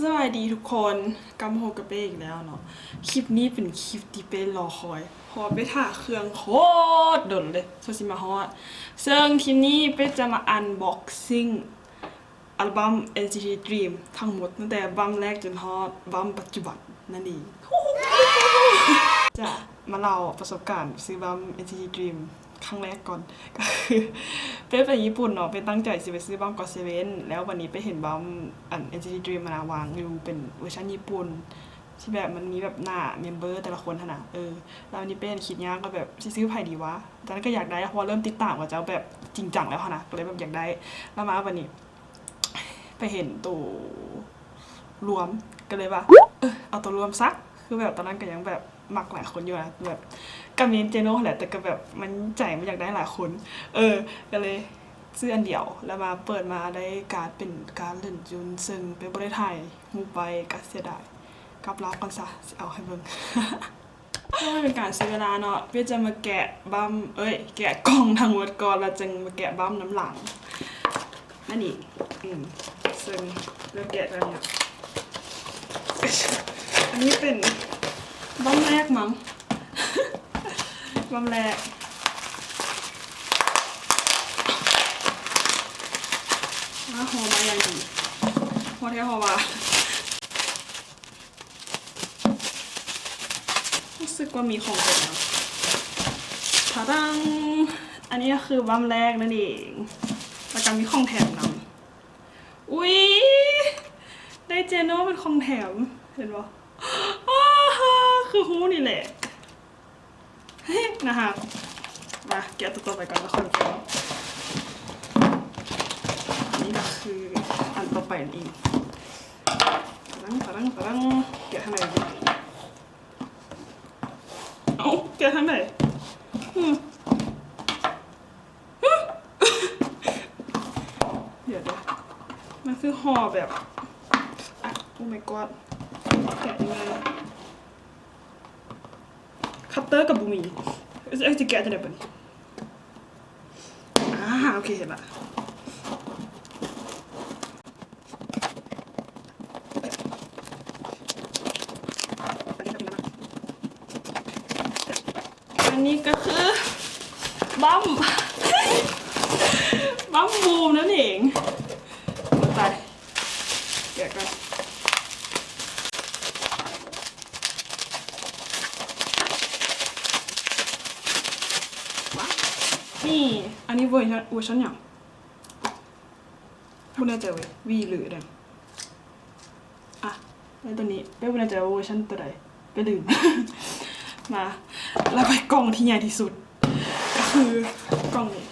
ສະບາຍດີທຸກຄົນ ກັບມາພົບກັບເປ້ອີກແລ້ວເນາະ. ຄລິບນີ້ເປັນຄລິບທີ່ເປ້ລໍຄອຍ ເພາະວ່າເປ້ຖ້າເຄື່ອງໂຄດດົນເລີຍ ກວ່າຊິມາຮອດ. ເຊິ່ງຄລິບນີ້ເປ້ຈະມາອັນບັອກຊິງອັລບັມ ເອັນຊີທີ Dream ທັງໝົດ ຕັ້ງແຕ່ບັ້ມແລກຈົນຮອດບັ້ມປັດຈຸບັນນັ້ນເອງ. ຈະມາເລົ່າປະສົບການຊື້ບັ້ມ ເອັນຊີທີ Dream ຄັ້ງແລກກ່ອນ ກໍຄືເປ້ໄປຍີ່ປຸ່ນເນາະ ເປ້ຕັ້ງໃຈຊິໄປຊື້ບັ້ມ God Seven ແລ້ວບັດນີ້ໄປເຫັນບັ້ມ ອັນ ເອັນຊີທີ Dream ຫັ້ນນະ ວາງຢູ່ເປັນເວີຊັນຍີ່ປຸ່ນ ທີ່ແບບມັນມີແບບໜ້າເມມເບີແຕ່ລະຄົນຫັ້ນນະ. ເອີ ແລ້ວບັດນີ້ເປ້ຄິດຍາກວ່າແບບຊິຊື້ໃຜດີວະ ຕອນນັ້ນກໍຢາກໄດ້ ເພາະວ່າເລີ່ມຕິດຕາມເຂົາເຈົ້າແບບຈິງຈັງແລ້ວຫັ້ນນະ ກໍເລີຍແບບຢາກໄດ້. ແລ້ວມາບັດນີ້ ໄປເຫັນໂຕລວມ ກໍເລີຍວ່າ ເອີ ເອົາໂຕລວມຊະ. ຄືແບບຕອນນັ້ນກໍຍັງແບບມັກຫຼາຍຄົນຢູ່ນະ ແບບກໍມີເຈໂນ່ຫັ້ນແຫຼະ ແຕ່ກໍແບບມັນໃຈມັນຢາກໄດ້ຫຼາຍຄົນ ເອີ ກໍເລີຍຊື້ອັນດຽວ. ແລ້ວມາເປີດມາໄດ້ກາດເປັນກາດເຫຼິນຈຸນ ເຊິ່ງເປ້ບໍ່ໄດ້ຖ່າຍຮູບໄວ້ ກໍເສຍດາຍ. ກັບລາວກ່ອນຊະ ຊິເອົາໃຫ້ເບິ່ງ. ເພື່ອບໍ່ເປັນການເສຍເວລາເນາະ ເປ້ຈະມາແກະບັ້ມ ເອີຍ ແກະກ່ອງທັງໝົດກ່ອນ ແລ້ວຈຶ່ງມາແກະບັ້ມນຳຫຼັງນັ້ນເອງ. ອືມ ເຊິ່ງເລີ່ມແກະແລ້ວເນາະ. ອັນນີ້ເປັນບັ້ມແລກມັ້ງ ບັ້ມແລກ ມາຫໍ່ມາຢ່າງດີ ຫໍ່ແທ້ຫໍ່ວ່າ. ຮູ້ສຶກວ່າມີຂອງແຖມນຳ. ທາດາງ! ອັນນີ້ກໍຄືບັ້ມແລກນັ້ນເອງ ແລ້ວກໍມີຂອງແຖມນຳ. ອຸ້ຍ! ໄດ້ເຈໂນ່ເປັນຂອງແຖມ ເຫັນບໍ່? ອ້າ ຄືຮູ້ນີ້ແຫຼະ. ເຮີ້ຍ ໜ້າຮັກ. ມາແກະຕົວຕໍ່ໄປກ່ອນ ແລ້ວຄ່ອຍມາແກະ. ອັນນີ້ກໍຄືອັນຕໍ່ໄປນັ້ນເອງ. ຕະດັງ ຕະດັງ ຕະດັງ. ແກະທາງໃດດີ? ເອົ້າ ແກະທາງໃດ? ຫື ຫື ດຽວໆ ມັນຄືຫໍ່ແບບ ອະ Oh my god ແກະຍັງໄງ? ຄັດເຕີກໍບໍ່ມີ ເອີ ຊິແກະຈັ່ງໃດບາດນີ້? ອາ ໂອເຄ ເຫັນລະ. ອັນນີ້ກໍຄືບັ້ມ ບັ້ມບູມນັ້ນເອງ. ໂອ້ ຕາຍ ແກະກ່ອນ. ນີ້ ອັນນີ້ເວີຊັນ ເວີຊັນຫຍັງ? ບໍ່ແນ່ໃຈເວີຍ ວີ ຫຼື ແດງ. ອ່ະ ແລ້ວຕົວນີ້ ເປ້ບໍ່ແນ່ໃຈວ່າເວີຊັນຕົວໃດ ເປ້ລືມ. ມາ ແລ້ວໄປກ່ອງທີ່ໃຫຍ່ທີ່ສຸດ ກໍຄືກ່ອງນີ້.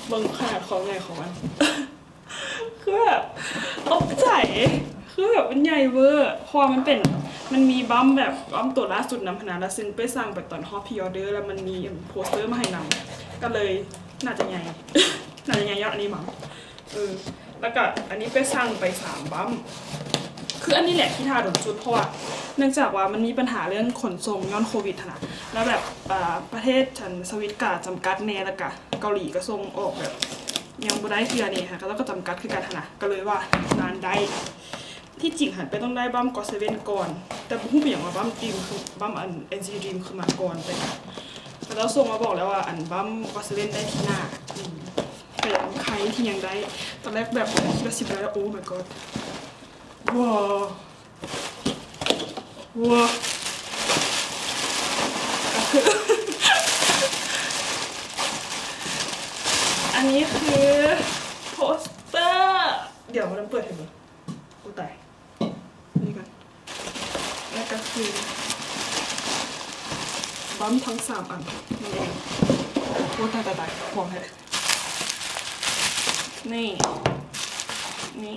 ເບິ່ງຂະໜາດຄວາມໃຫຍ່ຂອງມັນ ຄືແບບຕົກໃຈ ຄືແບບມັນໃຫຍ່ເວີ ເພາະວ່າມັນເປັນ ມັນມີບັ້ມແບບບັ້ມຕົວລ່າສຸດນຳຫັ້ນນະ ແລ້ວຊຶ່ງໄປສັ່ງໄປຕອນຮອບພຣີອໍເດີ ແລ້ວມັນມີໂປສເຕີມາໃຫ້ນຳ ກໍເລີຍໜ້າຈະໃຫຍ່ ໜ້າຈະໃຫຍ່ຍອດອັນນີ້ມັ້ງ. ເອີ ແລ້ວກໍອັນນີ້ໄປສັ່ງໄປສາມບັ້ມ ຄືອັນນີ້ແຫຼະທີ່ຖ້າດົນສຸດ ເພາະວ່າເນື່ອງຈາກວ່າມັນມີບັນຫາເລື່ອງຂົນສົ່ງຍ້ອນໂຄວິດຫັ້ນນະ ແລ້ວແບບ ເອີ ປະເທດອັນສະວິດກະຈຳກັດແດ່ ແລ້ວກະເກົາຫຼີກະສົ່ງອອກແບບຍັງບໍ່ໄດ້ເທື່ອແດ່ ເຂົາເຈົ້າກະຈຳກັດຄືກັນຫັ້ນນະ ກະເລີຍວ່ານານໄດ້. ທີ່ຈິງຫັ້ນເປ້ຕ້ອງໄດ້ບັ້ມ God Seven ກ່ອນ ແຕ່ບໍ່ຮູ້ເປັນຫຍັງວ່າບັ້ມ Dream ຄື ບັ້ມອັນ NCT Dream ຄືມາກ່ອນ ແຕ່ເຂົາເຈົ້າສົ່ງມາບອກແລ້ວວ່າ ອັນບັ້ມ God Seven ໄດ້ທີໜ້າ. ອືມ ແຕ່ຍັງໄຄທີ່ຍັງໄດ້ ຕອນແລກແບບຄິດວ່າຊິບໍ່ໄດ້ Oh my god ວ້າ ວ້າ ກໍຄື ອັນນີ້ຄືໂປສເຕີ ດຽວມາເປີດໃຫ້ເບິ່ງ. ໂອ້ ຕາຍ ນີ້ກ່ອນ ແລ້ວກໍຄືບັ້ມທັງສາມອັນນັ້ນເອງ. ໂອ້ ຕາຍ ຕາຍ ຕາຍ ຫ່ວງແທ້. ນີ້ ນີ້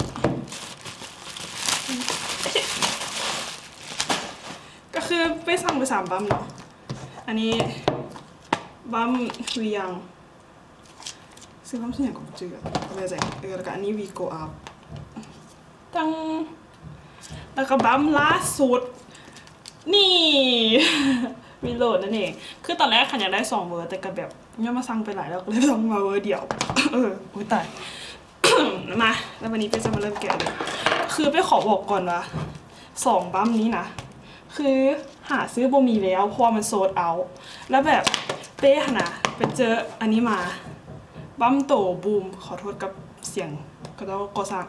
ກໍຄືໄປສັ່ງໄປສາມບັ້ມເນາະ. ອັນນີ້ບັ້ມ We Young ຊື່ບັ້ມຊື່ຫຍັງກໍບໍ່ຈື່ ບໍ່ແນ່ໃຈ. ເອີ ແລ້ວກໍອັນນີ້ We Go Up ຕັງ ແລ້ວກໍບັ້ມລ່າສຸດນີ້ Reload ນັ້ນເອງ. ຄືຕອນແລກຄັນຢາກໄດ້ສອງເວີ ແຕ່ກໍແບບຍ້ອນວ່າສັ່ງໄປຫຼາຍແລ້ວ ກໍເລີຍສັ່ງມາເວີດຽວ. ເອີ ໂອ້ຍ ຕາຍ. ມາ ແລ້ວບັດນີ້ເປ້ຈະມາເລີ່ມແກະເລີຍ. ຄື ຄືເປ້ຂໍບອກກ່ອນວ່າສອງບັ້ມນີ້ນະ ຄືຫາຊື້ບໍ່ມີແລ້ວ ເພາະວ່າມັນໂຊລເອົາ. ແລ້ວແບບເປ້ຫັ້ນນະ ໄປເຈີອັນນີ້ມາ ບັ້ມໂຕບູມ ຂໍໂທດກັບສຽງເຂົາເຈົ້າກໍ່ສ້າງ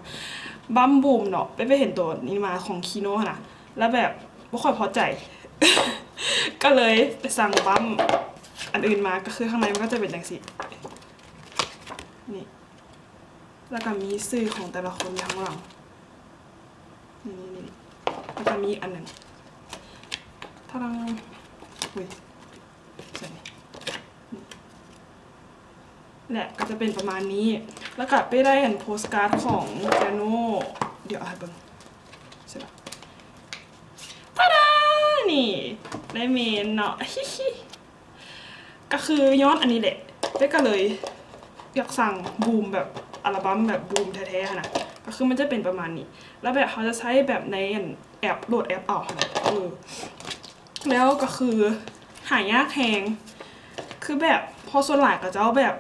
ບັ້ມບູມເນາະ. ເປ້ໄປເຫັນໂຕນີ້ມາຂອງຄີໂນຫັ້ນນະ ແລ້ວແບບບໍ່ຄ່ອຍພໍໃຈ ກໍເລີຍໄປສັ່ງບັ້ມອັນອື່ນມາ. ກໍຄືຂ້າງໃນມັນກໍຈະເປັນຈັ່ງຊີ້ ນີ້ ແລ້ວກໍມີຊື່ຂອງແຕ່ລະຄົນຢູ່ຂ້າງຫຼັງ ນີ້ໆໆ ແລ້ວກໍມີອີກອັນໜຶ່ງ ທະດັງ ອຸ້ຍ ໃສ່ນີ້ ແຫຼະ ກໍຈະເປັນປະມານນີ້. ແລ້ວກໍໄປໄດ້ອັນໂພສກາດຂອງເຈໂນ ດຽວເອົາໃຫ້ເບິ່ງ ໃສ່ລະ ຕາດາ ນີ້ ໄດ້ເມນເນາະ ກະຄືຍ້ອນອັນນີ້ແຫຼະ ເປ້ກະເລີຍຢາກສັ່ງບູມແບບອັລະບັ້ມແບບບູມແທ້ໆຫັ້ນນະ. ກະຄືມັນຈະເປັນປະມານນີ້ ແລ້ວແບບເຮົາຈະໃຊ້ແບບໃນອັນແອັບ ໂຫຼດແອັບເອົາຫັ້ນນະ. ເອີ ແລ້ວກະຄືຫາຍາກແຮງ ຄືແບບ ເພາະສ່ວນຫຼາຍເຂົາເຈົ້າແບບ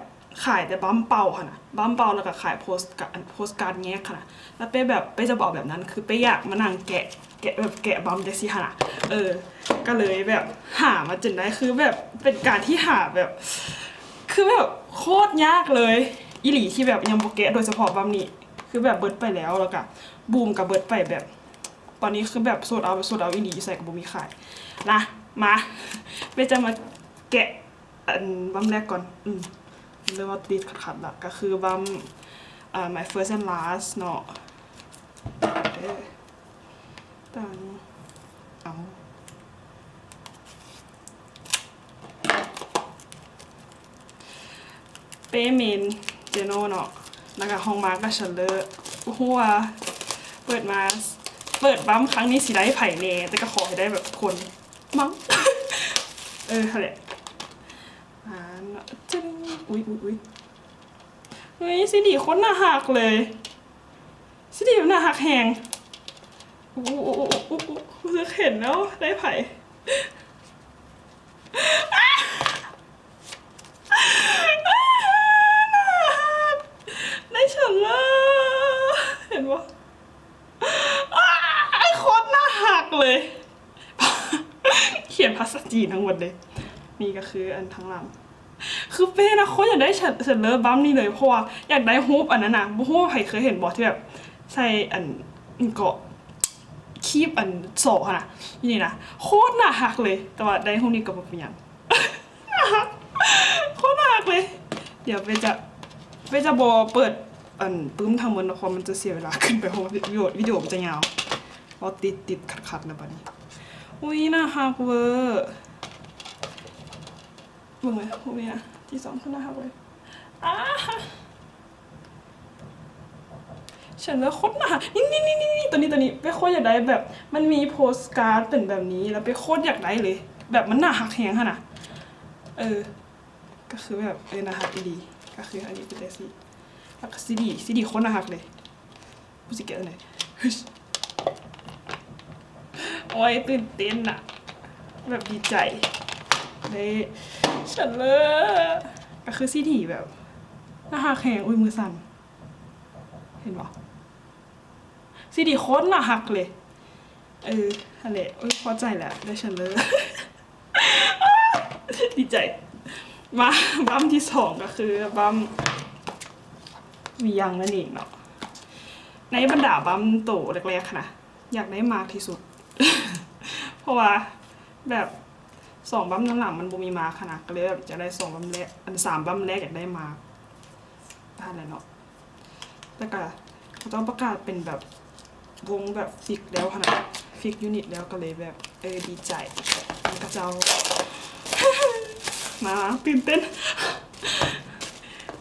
ຂາຍແຕ່ບັ້ມເປົ່າຫັ້ນນະ ບັ້ມເປົ່າ ແລ້ວກະຂາຍໂພສກາ ໂພສກາດແຍກຫັ້ນນະ. ແລ້ວເປ້ແບບ ເປ້ຈະບໍ່ເອົາແບບນັ້ນ ຄືເປ້ຢາກມານັ່ງແກະ ແກະແບບແກະບັ້ມຈັ່ງຊີ້ຫັ້ນນະ. ເອີ ກະເລີຍແບບຫາມາຈົນໄດ້ ຄືແບບເປັນການທີ່ຫາແບບ ຄືແບບໂຄດຍາກເລີຍອີ່ຫຼີ ທີ່ແບບຍັງບໍ່ແກະ ໂດຍສະເພາະບັ້ມນີ້ ຄືແບບເບິດໄປແລ້ວ ແລ້ວກະບູມກະເບິດໄປແບບ ຕອນນີ້ຄືແບບໂຊລເອົາ ໂຊລເອົາອີ່ຫຼີ ຢູ່ໃສກະບໍ່ມີຂາຍ. ນະ ມາ ເປ້ຈະມາແກະ ອັນບັ້ມແລກກ່ອນ ອືມ ເລີ່ມວ່າຕິດຂັດໆລະ ກະຄືບັ້ມ ເອີ My First and Last ເນາະ. ເອີ ຕາມ ເອົາ ເປ້ເມນເຈໂນເນາະ ແລ້ວກະຮອງມາກະເຊີນເລີ. ບໍ່ຮູ້ວ່າເປີດມາ ເປີດບັ້ມຄັ້ງນີ້ຊິໄດ້ໃຜແນ່ ແຕ່ກະຂໍໃຫ້ໄດ້ແບບທຸກຄົນ ມັ້ງ ເອີ ຫັ້ນແຫຼະ ອ່າ ຈຶ້ງ ອຸ້ຍ ອຸ້ຍ ອຸ້ຍ ເຮີ້ຍ ຊີດີໂຄດໜ້າຮັກເລີຍ ຊີດີແບບໜ້າຮັກແຮງ ໂອ້ ໂອ້ ໂອ້ ໂອ້ ໂອ້ ໂອ້ ເຫັນແລ້ວ ໄດ້ໃຜ ໜ້າຮັກ ໄດ້ເຊີນເລີ ເຫັນບໍ່? ອ້າຍ ໂຄດໜ້າຮັກເລີຍ ຂຽນພາສາຈີນທັງໝົດເລີຍ. ນີ້ກະຄືອັນທາງຫຼັງ ຄືເປ້ນະ ໂຄດຢາກໄດ້ເຊີນ ເຊີນເລີບັ້ມນີ້ເລີຍ ເພາະວ່າຢາກໄດ້ຮູບອັນນັ້ນນະ ບໍ່ຮູ້ວ່າໃຜເຄີຍເຫັນບໍ່ ທີ່ແບບໃສ່ອັນ ເກາະ ຄີບອັນສໍຫັ້ນນະ ຢູ່ນີ້ນະ ໂຄດໜ້າຮັກເລີຍ ແຕ່ວ່າໄດ້ຮູບນີ້ກະບໍ່ເປັນຫຍັງ. ໜ້າຮັກ ໂຄດໜ້າຮັກເລີຍ. ດຽວເປ້ຈະ ເປ້ຈະບໍ່ເປີດອັນປຶ້ມທັງໝົດເນາະ ເພາະມັນຈະເສຍເວລາເກີນໄປ ເພາະວ່າວິດີໂອ ວິດີໂອມັນຈະຍາວ ເວົ້າຕິດໆຂັດໆແລ້ວບາດນີ້. ອຸ້ຍ ໜ້າຮັກເວີ ເບິ່ງເລີຍຮູບນີ້ນະ ທີ່ສອງ ໜ້າຮັກເລີຍ ອ້າ ເຊີນເລີໂຄດໜ້າຮັກ ນີ້ໆໆ ໂຕນີ້ ໂຕນີ້ ເປ້ໂຄດຢາກໄດ້ແບບ ມັນມີໂພສກາດເປັນແບບນີ້ ແລ້ວເປ້ໂຄດຢາກໄດ້ເລີຍ ແບບມັນໜ້າຮັກແຮງຫັ້ນນະ. ເອີ ກະຄືແບບ ເອີ ໜ້າຮັກອີ່ຫຼີ ກະຄືອັນນີ້ເປັນຈັ່ງຊີ້ ແລ້ວກະຊີດີ ຊີດີໂຄດໜ້າຮັກເລີຍ ບໍ່ຮູ້ຊິແກະຈັ່ງໃດ. ໂອ້ຍ ຕື່ນເຕັ້ນນະ ແບບດີໃຈ ໄດ້ເຊີນເລີ ກະຄືຊີດີແບບໜ້າຮັກແຮງ. ອຸ້ຍ ມືສັ່ນ ເຫັນບໍ່? ຊີດີໂຄດໜ້າຮັກເລີຍ. ເອີ ຫັ້ນແຫຼະ ໂອ້ຍ ພໍໃຈແລ້ວ ໄດ້ເຊີນເລີ ດີໃຈ. ມາບັ້ມທີສອງ ກະຄືບັ້ມ ວີຢັງ ນັ້ນເອງເນາະ. ໃນບັນດາບັ້ມໂຕແລກໆຫັ້ນນະ ຢາກໄດ້ມາກທີ່ສຸດ ເພາະວ່າແບບສອງບັ້ມຫຼັງໆມັນບໍ່ມີມາກຫັ້ນນະ ກະເລີຍແບບຢາກໄດ້ສອງບັ້ມແລກ ອັນສາມບັ້ມແລກຢາກໄດ້ມາກ ປະມານນັ້ນແຫຼະເນາະ. ແລ້ວກະເຂົາເຈົ້າປະກາດເປັນແບບວົງແບບຟິກແລ້ວຫັ້ນນະ ຟິກຢູນິດແລ້ວ ກະເລີຍແບບ ເອີ ດີໃຈນຳເຂົາເຈົ້າ. ມາ ຕື່ນເຕັ້ນ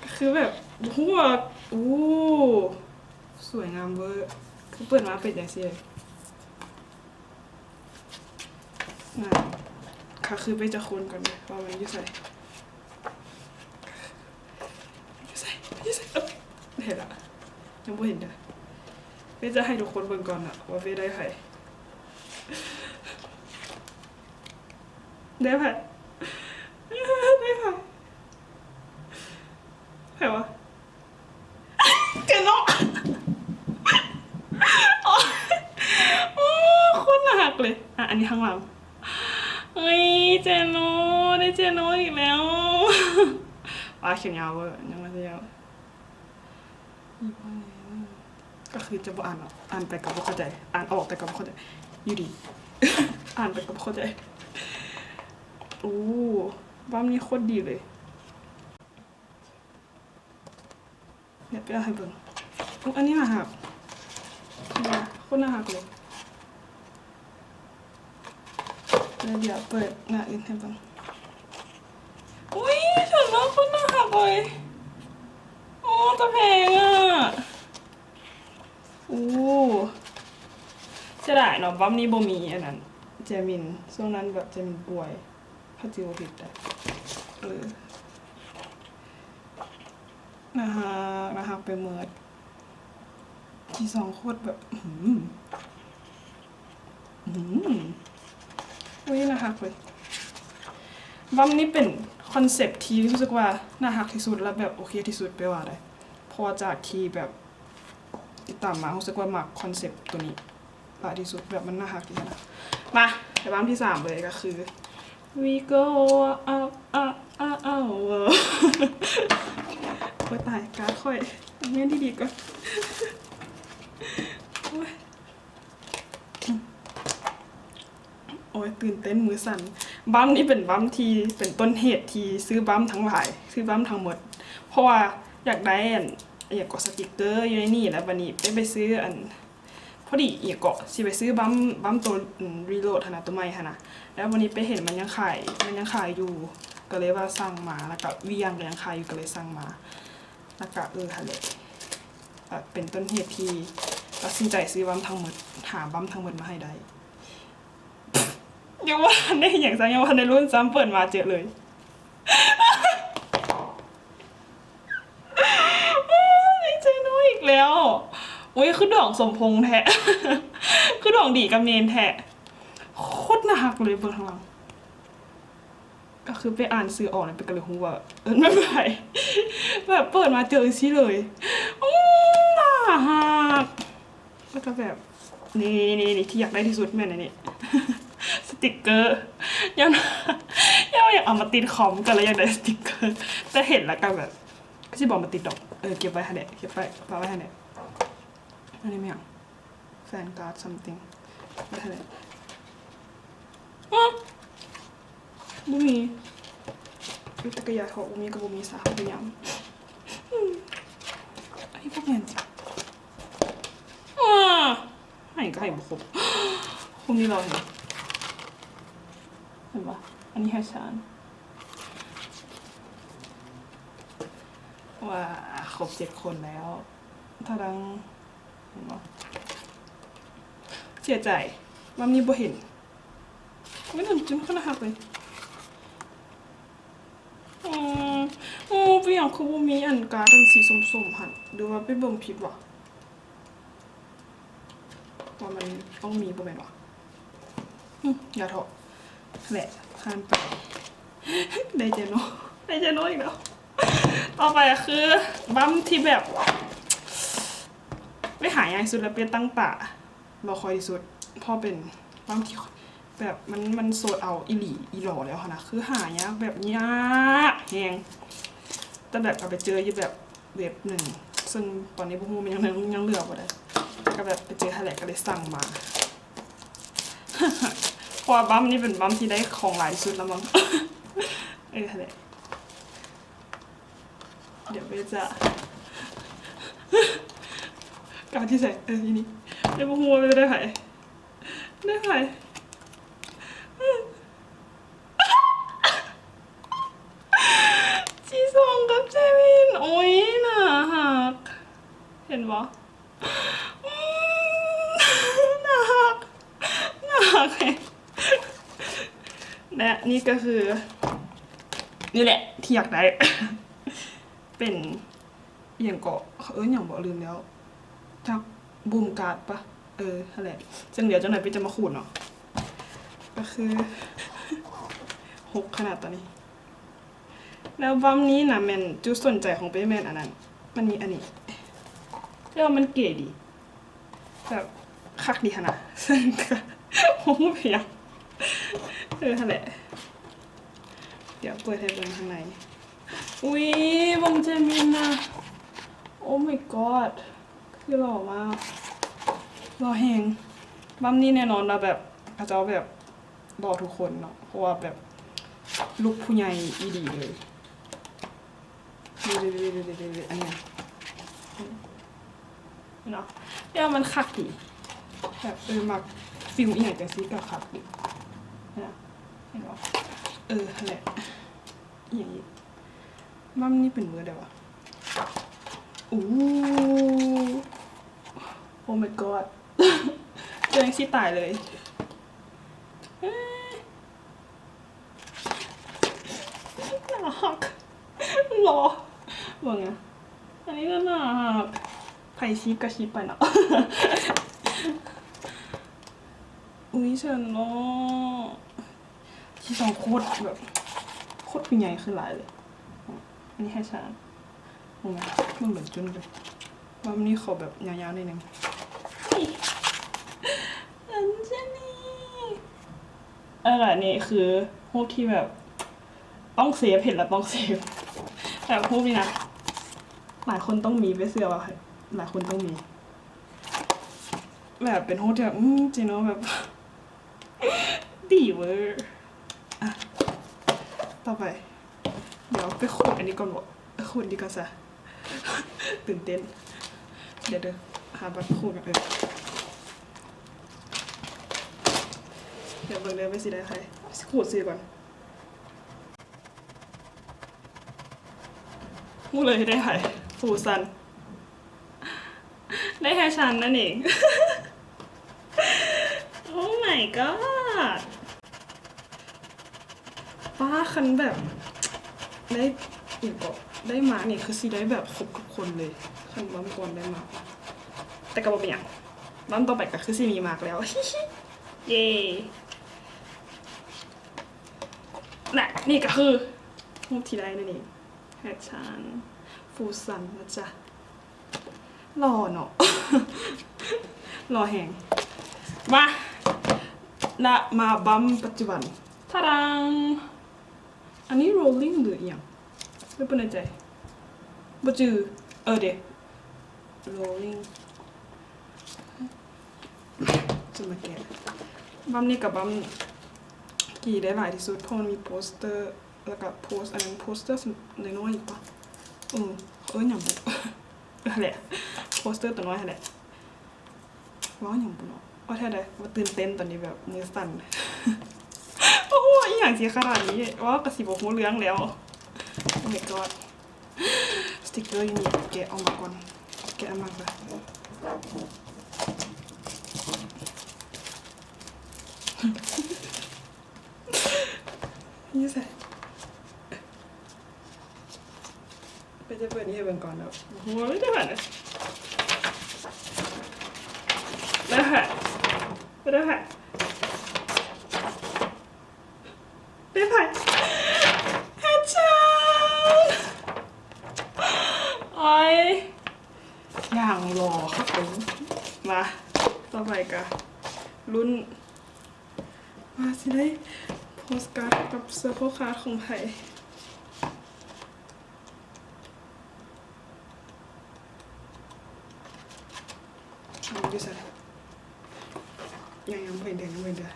ກະຄືແບບບໍ່ຮູ້ວ່າ ໂອ້ ສວຍງາມເວີ ຄືເປີດມາເປັນຈັ່ງຊີ້ເລີຍ. ນະ ກະຄືເປ້ຈະຄົ້ນກ່ອນເດີ ວ່າມັນຢູ່ໃສ ຢູ່ໃສ ຢູ່ໃສ. ເອີ ເຫັນລະ ຍັງບໍ່ເຫັນເດີ. ເປ້ຈະໃຫ້ທຸກຄົນເບິ່ງກ່ອນນະ ວ່າເປ້ໄດ້ໃຜ ໄດ້ໃຜ ໄດ້ໃຜ ໃຜວະ? ເຈໂນ ໂອ້ຍ ອັນນີ້ຂ້າງຫຼັງ. ເອີຍ ເຈໂນ ໄດ້ເຈໂນອີກແລ້ວ. ວ້າ ຂຽນຍາວເວີ ຍັງບໍ່ທັນໄດ້ຍາວ. ກໍຄືຈະບໍ່ອ່ານອອກ ອ່ານໄປກໍບໍ່ເຂົ້າໃຈ ອ່ານອອກແຕ່ກໍບໍ່ເຂົ້າໃຈຢູ່ດີ ອ່ານໄປກໍບໍ່ເຂົ້າໃຈ. ໂອ້ ບັ້ມນີ້ໂຄດດີເລີຍ. ດຽວໄປເອົາໃຫ້ເບິ່ງ. ໂອ້ ອັນນີ້ໜ້າຮັກ ໂຄດໜ້າຮັກເລີຍ. ແລ້ວດຽວເປີດໜ້າອື່ນໃຫ້ເບິ່ງ. ອຸ້ຍ ເຖິງວ່າໂຄດໜ້າຮັກເລີຍ. ໂອ້ ຕາແພງອະ. ໂອ້ ເສຍດາຍເນາະ ບັ້ມນີ້ບໍ່ມີອັນນັ້ນ ແຈມິນ. ຊ່ວງນັ້ນແບບແຈມິນປ່ວຍ ຖ້າຈຳບໍ່ຜິດນະ. ເອີ ໜ້າຮັກ ໜ້າຮັກໄປໝົດ. ຈີຊອງໂຄດແບບ ຫື ຫື ອຸ້ຍ ໜ້າຮັກເລີຍ. ບັ້ມນີ້ເປັນຄອນເຊັບທີ່ຮູ້ສຶກວ່າໜ້າຮັກທີ່ສຸດ ແລະ ແບບໂອເຄທີ່ສຸດໄປວ່າໄດ້ ເພາະວ່າຈາກທີ່ແບບຕິດຕາມມາ ຮູ້ສຶກວ່າມັກຄອນເຊັບໂຕນີ້ຫຼາຍທີ່ສຸດ ແບບມັນໜ້າຮັກດີນະ. ມາ ໄປບັ້ມທີສາມເລີຍ ກໍຄື We go up, up, up, up. ໂອ້ຍຕາຍ ກາດຂ້ອຍ ແມ່ນດີໆກ່ອນ. ໂອ້ຍ ໂອ້ຍ ຕື່ນເຕັ້ນ ມືສັ່ນ. ບັ້ມນີ້ເປັນບັ້ມທີ່ເປັນຕົ້ນເຫດທີ່ຊື້ບັ້ມທັງຫຼາຍ ຊື້ບັ້ມທັງໝົດ ເພາະວ່າຢາກໄດ້ອັນ ອີ່ຫຍັງເກາະ ສະຕິກເກີຢູ່ໃນນີ້ ແລ້ວບັດນີ້ໄປ ໄປຊື້ອັນ ພໍດີອີ່ຫຍັງເກາະ ຊິໄປຊື້ບັ້ມ ບັ້ມໂຕ ອືມ ຣີໂຫຼດຫັ້ນນະ ໂຕໃໝ່ຫັ້ນນະ ແລ້ວບັດນີ້ໄປເຫັນມັນຍັງຂາຍ ມັນຍັງຂາຍຢູ່ ກໍເລີຍວ່າສັ່ງມາ ແລ້ວກໍວີຫຍັງກໍຍັງຂາຍຢູ່ ກໍເລີຍສັ່ງມາ ແລ້ວກໍ ເອີ ຫັ້ນແຫຼະ ເປັນຕົ້ນເຫດທີ່ຕັດສິນໃຈຊື້ບັ້ມທັງໝົດ ຫາບັ້ມທັງໝົດມາໃຫ້ໄດ້. ຍັງບໍ່ທັນໄດ້ຫຍັງຊ້ຳ ຍັງບໍ່ທັນໄດ້ລຸ້ນຊ້ຳ ເປີດມາເຈີເລີຍ. ໂອ້ຍ ເຈໂນອີກແລ້ວ. ໂອ້ຍ ຄືດວງສົມພົງແທ້ ຄືດວງດີກັບເມນແທ້. ໂຄດໜ້າຮັກເລີຍ ເບິ່ງທາງຫຼັງ. ກໍຄືໄປອ່ານຊື່ອອກແລ້ວ ໄປກໍເລີຍຮູ້ວ່າ ເອີ ແມ່ນໃຜ ແບບເປີດມາເຈີຈັ່ງຊີ້ເລີຍ. ອືມ ໜ້າຮັກ ແລ້ວກໍແບບ ນີ້ໆໆ ທີ່ຢາກໄດ້ທີ່ສຸດແມ່ນອັນນີ້ ສະຕິກເກີ. ຍ້ອນ ຍ້ອນວ່າຢາກເອົາມາຕິດຄອມ ກໍເລີຍຢາກໄດ້ສະຕິກເກີ ແຕ່ເຫັນແລ້ວກໍແບບ ຊິບໍ່ເອົາມາຕິດດອກ. ເອີ ເກັບໄວ້ຫັ້ນແຫຼະ ເກັບໄວ້ ປະໄວ້ຫັ້ນແຫຼະ. ອັນນີ້ແມ່ນຫຍັງ? ແຟນກາດ something ບໍ່ທັນໄດ້ ຮະ ບໍ່ມີ. ອຸຍ ຈັກກະຢານເທາະ ບໍ່ມີກໍບໍ່ມີຊະ ບໍ່ເປັນຫຍັງ. ອືມ ອັນນີ້ກໍແມ່ນຕິ ອາ ໃຫ້ກໍໃຫ້ບໍ່ຄົບ. ຄົບນີ້ລະ ເຫັນບໍ່? ອັນນີ້ໃຫ້ຊານ ວ້າ ຄົບເຈັດຄົນແລ້ວ. ທະດັງ ເຫັນບໍ່? ເສຍໃຈ ບັ້ມນີ້ບໍ່ເຫັນ. ໂອ້ຍ ໜ້າຈຸ້ນຂະໜາດຮັກເລີຍ. ອືມ ໂອ້ ເປັນຫຍັງຄືບໍ່ມີອັນກາດອັນສີສົ້ມໆຫັ້ນ ຫຼືວ່າໄປເບິ່ງຜິດຫວາ? ວ່າມັນຕ້ອງມີບໍ່ແມ່ນຫວາ? ອືມ ຢ່າເທາະ ແຫຼະ ຜ່ານໄປ. ໄດ້ເຈໂນ ໄດ້ເຈໂນອີກແລ້ວ. ຕໍ່ໄປກໍຄືບັ້ມທີ່ແບບໄປຫາຍາກທີ່ສຸດ ແລະ ໄປຕັ້ງຕາລໍຄອຍທີ່ສຸດ ເພາະເປັນບັ້ມທີ່ແບບມັນ ມັນໂຊດເອົາອີ່ຫຼີອີ່ຫຼໍແລ້ວຫັ້ນນະ ຄືຫາຍາກ ແບບຍາກແຮງ. ແຕ່ແບບກໍໄປເຈີຢູ່ແບບເວັບໜຶ່ງ ເຊິ່ງຕອນນີ້ບໍ່ຮູ້ມັນຍັງ ຍັງເຫຼືອບໍ່ໄດ້ ແຕ່ກໍແບບໄປເຈີຫັ້ນແຫຼະ ກໍເລີຍສັ່ງມາ ເພາະວ່າບັ້ມນີ້ເປັນບັ້ມທີ່ໄດ້ຂອງຫຼາຍທີ່ສຸດແລ້ວມັງ. ເອີ ຫັ້ນແຫຼະ ດຽວໄປຈະ ການທີ່ໃສ່ ເອີ ອີ່ນີ້ ແຕ່ບໍ່ຮູ້ວ່າໄດ້ໃຜ ໄດ້ໃຜ. ຈີຊອງກັບເຈມິນ ໂອ້ຍ ໜ້າຮັກ ເຫັນບໍ່? ອືມ ໜ້າຮັກ ໜ້າຮັກແຮງ. ແລະ ນີ້ກໍຄື ນີ້ແຫຼະທີ່ຢາກໄດ້ ເປັນ ອີ່ຫຍັງເກາະ ເຂົາເອີ້ນຫຍັງເບາະ ລືມແລ້ວ ຈັກ ບູມກາດປະ ເອີ ຫັ້ນແຫຼະ. ຈັ່ງດຽວຈັກໜ່ອຍເປັນຈະມາຂູດເນາະ ກໍຄື ຫົກຂະໜາດຕອນນີ້. ແລ້ວບັ້ມນີ້ນະ ແມ່ນຈຸດສົນໃຈຂອງເປ້ແມ່ນອັນນັ້ນ ມັນມີອັນນີ້ ແຕ່ວ່າມັນເກດີ ແບບຄັກດີຫັ້ນນະ ເຊິ່ງກໍບໍ່ຮູ້ເປັນຫຍັງ ເອີ ຫັ້ນແຫຼະ. ດຽວເປີດໃຫ້ເບິ່ງຂ້າງໃນ. ອຸ້ຍ ເບິ່ງເຈມິນນະ. Oh my god ຄືຫຼໍ່ມາກ ຫຼໍ່ແຮງ. ບັ້ມນີ້ແນ່ນອນວ່າແບບ ເຂົາເຈົ້າແບບຫຼໍ່ທຸກຄົນເນາະ ເພາະວ່າແບບລຸກຜູ້ໃຫຍ່ອີ່ຫຼີເລີຍ. ອັນນີ້ເນາະ ແຕ່ວ່າມັນຄັກດີ ແບບ ເອີ ມັກຟີລອີ່ຫຍັງຈັ່ງຊີ້ກໍຄັກດີນະ ເຫັນບໍ່? ເອີ ຫັ້ນແຫຼະ. ອີ່ຫຍັງອີກ? ບັ້ມນີ້ເປັນເບີໃດວະ? ໂອ້ Oh my god ເຈີຈັ່ງຊີ້ຕາຍເລີຍ. ເອີ ໜ້າຮັກ ຫຼໍ່ ເບິ່ງນະ ອັນນີ້ກໍໜ້າຮັກ. ໃຜຊີບກໍຊີບໄປເນາະ. ອຸ້ຍ ເຊີນເນາະ. ຊີສອງໂຄດແບບ ໂຄດຜູ້ໃຫຍ່ຂຶ້ນຫຼາຍເລີຍ. ອັນນີ້ໃຫ້ຊານ ເບິ່ງເປັນຈຸ້ນເລີຍ. ວ່າມັນນີ້ຂໍແບບຍາວໆໜ້ອຍໜຶ່ງ. ອັນຊະນີ ເອີ ອັນນີ້ຄືຮູບທີ່ແບບຕ້ອງເຊບ ເຫັນແລ້ວຕ້ອງເຊບ. ແບບຮູບນີ້ນະ ຫຼາຍຄົນຕ້ອງມີ ເປ້ເຊື່ອວ່າຫຼາຍຄົນຕ້ອງມີ. ແບບເປັນຮູບທີ່ແບບ ອືມ ຈິງເນາະ ແບບ ດີເວີ. ອ່ະ ຕໍ່ໄປ ດຽວໄປຂູດອັນນີ້ກ່ອນບໍ? ຂູດນີ້ກ່ອນຊະ ຕື່ນເຕັ້ນ. ດຽວເດີ ຫາບັດຂູດກ່ອນ. ເອີ ດຽວເບິ່ງເດີວ່າຊິໄດ້ໃຜ. ຂູດຊື່ກ່ອນ. ຮູ້ເລີຍໄດ້ໃຜ? ຟູຊັນ ໄດ້ແຮຊັນນັ້ນເອງ. Oh my god ປ້າ ຄັນແບບໄດ້ອີກກໍໄດ້ມານີ້ ຄືຊິໄດ້ແບບຄົບທຸກຄົນເລີຍ ຄັນບາງກ່ອນໄດ້ມາ. ແຕ່ກໍບໍ່ເປັນຫຍັງ ບາງຕໍ່ໄປກໍຄືຊິມີມາກແລ້ວ. ເຢ້ ແລະ ນີ້ກໍຄືຮູບທີ່ໄດ້ນັ້ນເອງ ແຮຊັນ ຟູຊັນນະຈ໊ະ. ຫຼໍ່ເນາະ ຫຼໍ່ແຮງ. ມາ ລະມາບັ້ມປັດຈຸບັນ. ທາດາງ ອັນນີ້ໂຣລລິງ ຫຼືອີ່ຫຍັງ ຫຼືເປັນໃນໃຈ ບໍ່ຈື່. ເອີເດ ໂຣລລິງ ຈະມາແກະ. ບັ້ມນີ້ກັບບັ້ມກີ້ໄດ້ຫຼາຍທີ່ສຸດ ເພາະມັນມີໂປສເຕີ ແລ້ວກໍໂພສ ອັນນັ້ນໂປສເຕີນ້ອຍໆ ປະ? ເອີ ເອີ້ນຫຍັງບຸ? ຫັ້ນແຫຼະ ໂປສເຕີຕົວນ້ອຍຫັ້ນແຫຼະ. ເວົ້າຫຍັງບຸເນາະ ເວົ້າແທ້ໃດ ວ່າຕື່ນເຕັ້ນ ຕອນນີ້ແບບມືສັ່ນ. ໂອ້ ອີ່ຫຍັງຊິຂະໜາດນີ້ ເວົ້າກໍຊິບໍ່ຮູ້ເລື່ອງແລ້ວ. Oh my god ສະຕິກເກີຢູ່ນີ້ ແກະອອກມາກ່ອນ ແກະອອກມາກ່ອນ. ຢູ່ໃສ? ໄປຈະເປີດນີ້ໃຫ້ເບິ່ງກ່ອນເນາະ. ໂອ້ໂຫ ໄດ້ໃຜ? ໄດ້ໃຜ? ໄດ້ໃຜ? ໄດ້ໃຜ? ແຮດເຊີນ ໂອ້ຍ ຢ່າງຫຼໍ່ຄັກເບິ່ງ. ມາ ຕໍ່ໄປກະລຸ້ນ ວ່າຊິໄດ້ໂພສກາດກັບເຊີໂຄຄາດຂອງໃຜ. ຢູ່ໃສ? ຍັງ ຍັງບໍ່ເຫັນເດີ ຍັງບໍ່ເຫັນເດີ.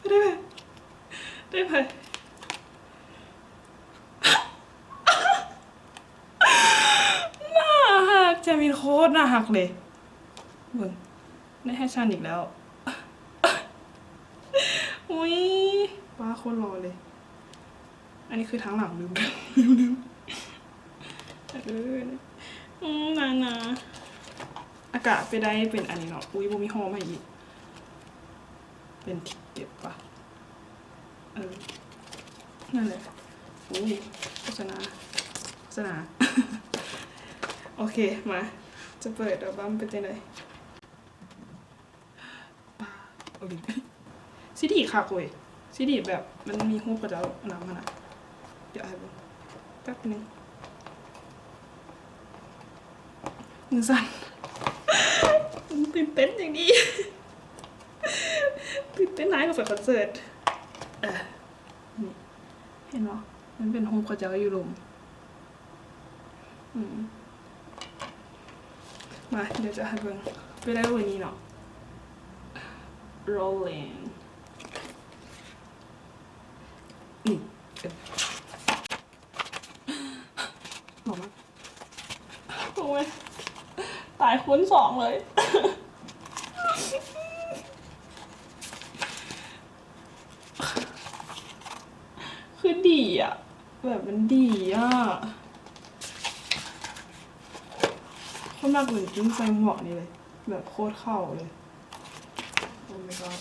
ໄດ້ໃຜ? ໄດ້ໃຜ? ໜ້າຮັກ ແຈມິນໂຄດໜ້າຮັກເລີຍ. ເບິ່ງ ໄດ້ແຮຊັນອີກແລ້ວ. ອຸ້ຍ ປ້າໂຄດຫຼໍ່ເລີຍ. ອັນນີ້ຄືທາງຫຼັງ ລືມ ລືມ ລືມ. ເອີ ອືມ ນານາ ອາກະໄປໄດ້ເປັນອັນນີ້ເນາະ. ອຸ້ຍ ບໍ່ມີຫໍ່ໃຫ້ອີກ ເປັນທິກເກັດປະ? ເອີ ນັ້ນແຫຼະ. ໂອ້ ໂຄສະນາ ໂຄສະນາ. ໂອເຄ ມາ ຈະເປີດອັລບັມເປັນຈັ່ງໃດ? ປາ ໂອເຄ ຊີດີຄັກເວີຍ ຊີດີແບບມັນມີຮູບເຂົາເຈົ້ານຳຫັ້ນນະ. ດຽວໃຫ້ເບິ່ງແປັບໜຶ່ງ. ມືສັ່ນ ມັນ ຕື່ນເຕັ້ນຢ່າງດີ ຕື່ນເຕັ້ນຫຼາຍກວ່າໄປຄອນເສີດ. ເອີ ນີ້ ເຫັນບໍ່? ມັນເປັນຮູບເຂົາເຈົ້າຢູ່ລຸ່ມ. ອືມ ມາ ດຽວຈະໃຫ້ເບິ່ງ ໄປໄດ້ເບີນີ້ເນາະ Rolling ນີ້ ເອີ ອອກມາ. ໂອ້ຍ ຕາຍຄູນສອງເລີຍ ຄືດີອະ ແບບມັນດີອະ. ຄົນມັກເປັນຈິ້ງໃສ່ໝວກນີ້ເລີຍ ແບບໂຄດເຂົ້າເລີຍ. Oh my god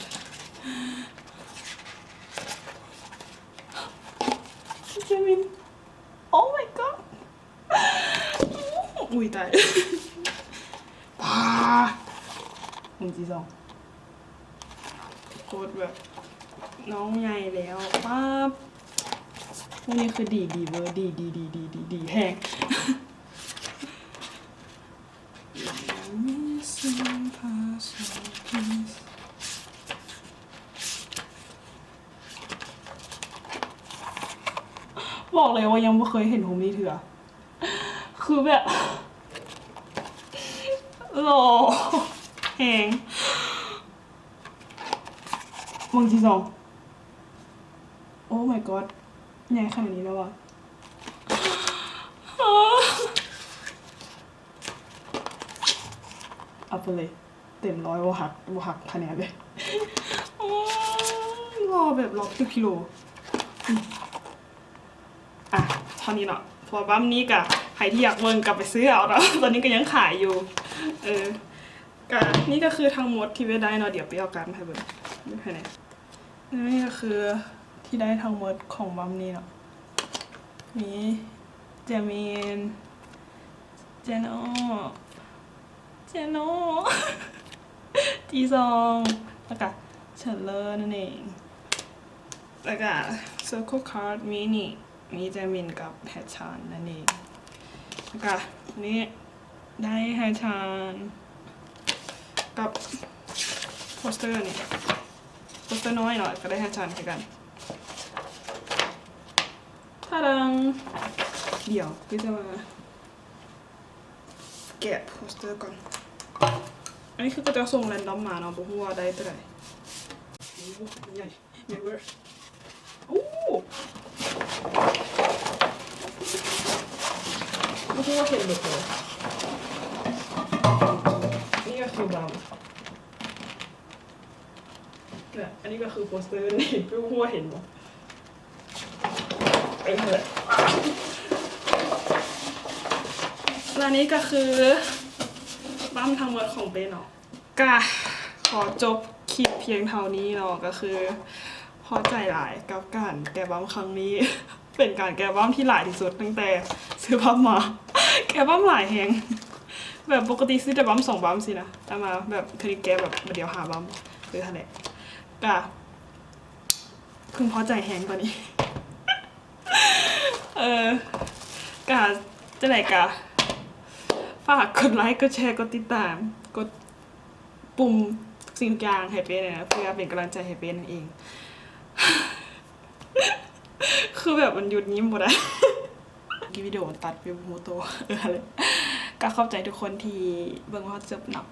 ເຈມິນ Oh my god ອຸ້ຍ ຕາຍ ປາ ໜຶ່ງ ສອງ ໂຄດແບບ ນ້ອງໃຫຍ່ແລ້ວ ປາບ ພວກນີ້ຄືດີ ດີເວີ ດີ ດີ ດີ ດີ ດີ ດີແຮງ. ບອກເລີຍວ່າຍັງບໍ່ເຄີຍເຫັນຮູບນີ້ເທື່ອ ຄືແບບ ຫຼໍ່ແຮງ. ເບິ່ງ ຈີຊອງ Oh my god ໃຫຍ່ຂະໜາດນີ້ແລ້ວຫວາ? ເອົາໄປເລີຍ ເຕັມຮ້ອຍ ບໍ່ຫັກ ບໍ່ຫັກຄະແນນເລີຍ. ໂອ້ຍ ຫຼໍ່ແບບຫຼໍ່ທຸກກິໂລ. ອືມ ອ່ະ ເທົ່ານີ້ເນາະ ເພາະວ່າບັ້ມນີ້ກະ ໃຜທີ່ຢາກເບິ່ງກະໄປຊື້ເອົາເນາະ ຕອນນີ້ກະຍັງຂາຍຢູ່. ເອີ ກະ ນີ້ກະຄືທັງໝົດທີ່ເວຍໄດ້ເນາະ ດຽວໄປເອົາກາດມາໃຫ້ເບິ່ງ ເບິ່ງໃຫ້ແດ່. ນີ້ກະຄືທີ່ໄດ້ທັງໝົດຂອງບັ້ມນີ້ເນາະ ມີ ເຈມິນ ເຈໂນ ເຈໂນ ຈີຊອງ ແລ້ວກະເຊີນເລີນັ້ນເອງ ແລ້ວກະ Circle Card ມີນີ້ ມີເຈມິນກັບແຮຊານນັ້ນເອງ ແລ້ວກະນີ້ໄດ້ແຮຊານກັບໂປສເຕີນີ້ ໂປສເຕີນ້ອຍເນາະ ກະໄດ້ແຮຊານຄືກັນ. ທາດາງ ດຽວ ຄືຈະມາ ແກະໂປສເຕີກ່ອນ. ອັນນີ້ຄືເຂົາເຈົ້າສົ່ງແຣນດອມມາເນາະ ບໍ່ຮູ້ວ່າໄດ້ຕົວໃດ. ໂອ້ ໃຫຍ່ ໃຫຍ່ເວີ ໂອ້ ບໍ່ຮູ້ວ່າເຫັນເບິດບໍ່. ນີ້ກະຄືບັ້ມ ແລະ ອັນນີ້ກະຄືໂປສເຕີນີ້ ບໍ່ຮູ້ວ່າເຫັນບໍ່. ເອີ ຫັ້ນແຫຼະ ແລະ ນີ້ກະຄືບັ້ມທັງໝົດຂອງເປ້ເນາະ. ກະຂໍຈົບຄລິບພຽງເທົ່ານີ້ເນາະ ກະຄືພໍໃຈຫຼາຍກັບການແກະບັ້ມຄັ້ງນີ້ ເປັນການແກະບັ້ມທີ່ຫຼາຍທີ່ສຸດຕັ້ງແຕ່ຊື້ບັ້ມມາ ແກະບັ້ມຫຼາຍແຮງ ແບບປົກກະຕິຊື້ແຕ່ບັ້ມສອງບັ້ມຊີ້ນະ ແຕ່ມາແບບເທື່ອນີ້ແກະແບບບາດດຽວຫ້າບັ້ມ ເອີ ຫັ້ນແຫຼະ ກະ ເພິ່ງພໍໃຈແຮງຕອນນີ້ ເອີ ກະຈັ່ງໃດກະຝາກກົດໄລ ກົດແຊ ກົດຕິດຕາມ ກົດປຸ່ມທຸກສິ່ງທຸກຢ່າງໃຫ້ເປ້ແດ່ເນາະ ເພື່ອເປັນກຳລັງໃຈໃຫ້ເປ້ນັ້ນເອງ. ຄືແບບມັນຢຸດຍິ້ມບໍ່ໄດ້ ກີ້ວິດີໂອມັນຕັດໄປບໍ່ຮູ້ໂຕ ເອີ ຫັ້ນແຫຼະ ກະຂອບໃຈທຸກຄົນທີ່ເບິ່ງມາຮອດຈົບເນາະ.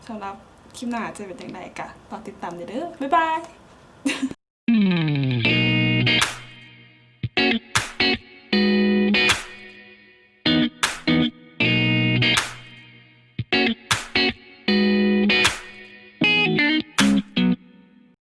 ສຳລັບຄລິບໜ້າຈະເປັນຈັ່ງໃດກະລໍຕິດຕາມແດ່ເດີ ບາຍບາຍ.